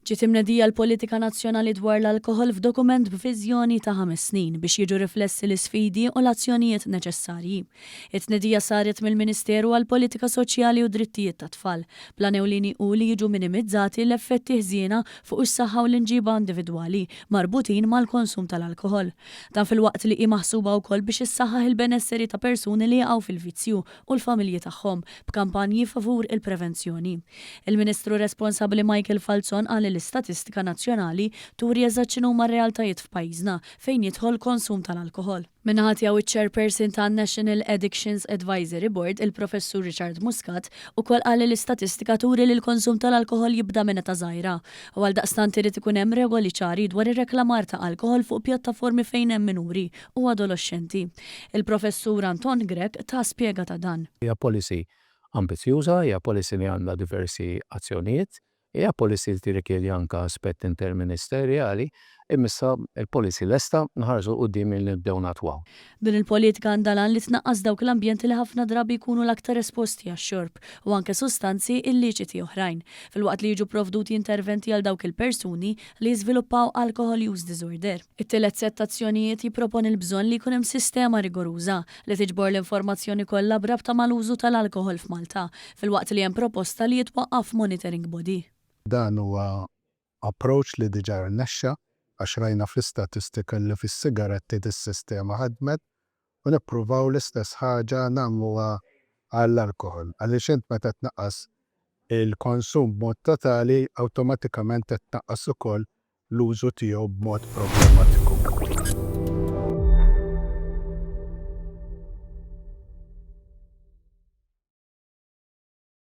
Ġiet imnedija l-Politika Nazzjonali dwar l-Alkoħol f'dokument b'viżjoni ta' ħames snin biex jiġu riflessi l-isfidi u l-azzjonijiet neċessarji. It-tnedija saret mill-Ministeru għall-Politika Soċjali u d-Drittijiet tat-Tfal. Bl-għan ewlieni hu li jiġu minimizzati l-effetti ħżiena fuq is-saħħa u l-imġiba individwali marbutin mal-konsum tal-alkoħol. Dan filwaqt li hi maħsuba wkoll biex issaħħaħ il-benesseri ta' persuni li jaqgħu fil-vizzju u l-familji tagħhom, b'kampanji favur il-prevenzjoni. Il-Ministru responsabbli Michael Falzon qal li l-istatistika nazzjonali turi eżatt x'inhuma r-realtajiet f'pajjiżna fejn jidħol konsum tal-alkoħol. Min-naħa tiegħu iċ-Chairperson tan-National Addictions Advisory Board, il-Professur Richard Muscat, ukoll qal li l-istatistika turi li l-konsum tal-alkoħol jibda minn età żgħira u għaldaqstant irid ikun hemm regoli ċari dwar ir-reklamar ta' alkoħol fuq pjattaformi fejn hemm minuri u adoloxxenti. Il-Professur Anton Grech ta spjega ta' dan. Hija policy ambizzjuża, hija policy li għandha diversi azzjonijiet, hija policy li tirrikjedi anke aspett interministerjali, imma issa l-policy lesta, nħarsu 'l quddiem li nibdew nattwaw. Din il-politika għandha l-għan li tnaqqas dawk l-ambjenti li ħafna drabi jkunu l-aktar esposti għax-xorb u anke sustanzi illiċiti oħrajn, filwaqt li jiġu pprovduti interventi għal dawk il-persuni li jiżviluppaw alcohol use disorder. It-tielet sett ta' azzjonijiet jipproponi l-bżonn li jkun hemm sistema rigoruża li tiġbor l-informazzjoni kollha b'rabta mal-użu tal-alkoħol f'Malta, filwaqt li hemm proposta li jitwaqqaf monitoring body. Dan huwa approach li diġà rnexxa għax rajna fl-istatistika li fis-sigaretti dis-sistema ħadmet u nippruvaw l-istess ħaġa nagħmluha għall-alkoħol għaliex int meta tnaqqas il-konsum b'mod totali awtomatikament qed tnaqqas ukoll l-użu tiegħu b'mod problematiku.